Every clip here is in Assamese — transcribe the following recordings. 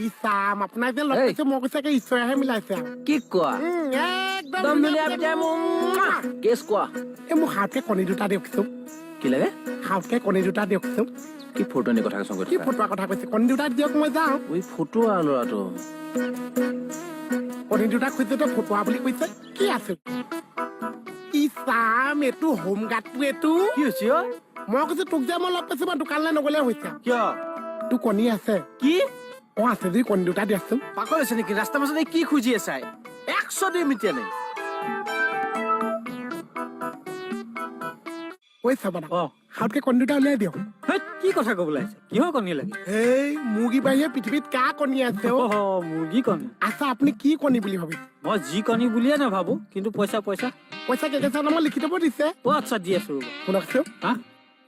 ইছাম, আপোনাক যে লগ এই। পাইছো, মই কৈছে ঈশ্বৰেহে মিলাইছে আৰু। কি কোৱা? একদম। একদম ধুনীয়া পিতাই মোৰ। কেছ কোৱা। এই মোক সাৰকে কণী দুটা দিয়কচোন। কি লাগে? সাৰকে কণী দুটা দিয়কচোন। কি ফটোনি কথা কৈছ? কি ফটোৱা কথা কৈছে? কণী দুটা দিয়ক, মই যাওঁ। ঐ, ফটোৱা ল'ৰাটো। কণী দুটা খুজিছে, ফটোৱা বুলি কৈছে। কি আছে? ইছাম, এইটো হোম গাৰ্ডটো এইটো। কি হৈছে অ? মই কৈছো, তোক যে মই লগ পাইছো, মই দোকানলৈ নগ'লে হৈছে। কিয়? তোৰ কণী আছে? কি? অ, আছে যদি কণী দুটা দিয়াচোন। পাগল হৈছে নেকি? ৰাস্তাৰ মাজত এই কি খুজি আছা? 100 দিম এতিয়া নাই। ঐ চাবানা। অ। সাৰকে কণী দুটা উলিয়াই দিয়ক। হেই, কি কথা ক'বলৈ আহিছে? কিহৰ কণী লাগে? এই মুৰ্গী বাহিৰে পৃথিৱীত কাৰ কণী আছে অ? অ, মুৰ্গী কণী। আচ্ছা, আপুনি কি কণী বুলি ভাবিছে? মই যি কণী বুলিয়ে নাভাবো, কিন্তু পইচা পইচা। পইচা কেইটা নামৰ লিখি থব দিছে। অ, আচ্ছা, দি আছো, ৰ'ব। শুনকচোন। হা?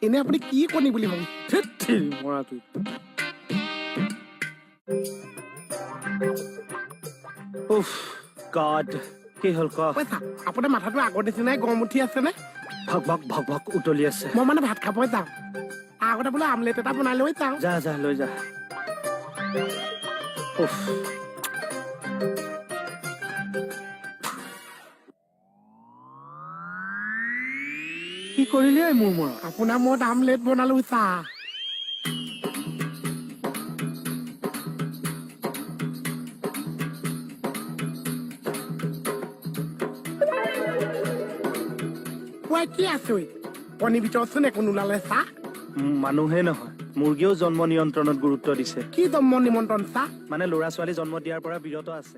এনে আপুনি কি কণী বুলি ভাবিছে? ধেৎ তেৰি, মৰাটো। উফ গড, কি হ'ল ক? পইচা, আপোনাৰ মাথাটো আগৰ নিচিনাই গৰম উঠি আছেনে? ভক ভক ভক ভক উতলি আছে। মই মানে ভাত খাব যাওঁ, তাৰ আগতে বোলো আমলেট এটা বনাই লৈ যাওঁ। যা যা, লৈ যা। উফ। কি কৰিলি ঐ মোৰ মূৰত? আপোনাৰ মূৰত আমলেট বনালো চাহ। ঐ, কি আছে ঐ? কণীৰ ভিতৰতচোন একো নোলালে চাহ। মানুহে নহয়, মুৰ্গীয়েও জন্ম নিয়ন্ত্ৰণত গুৰুত্ব দিছে। কি জন্ম নিমন্ত্ৰণ চাহ? মানে ল'ৰা ছোৱালী জন্ম দিয়াৰ পৰা বিৰত আছে।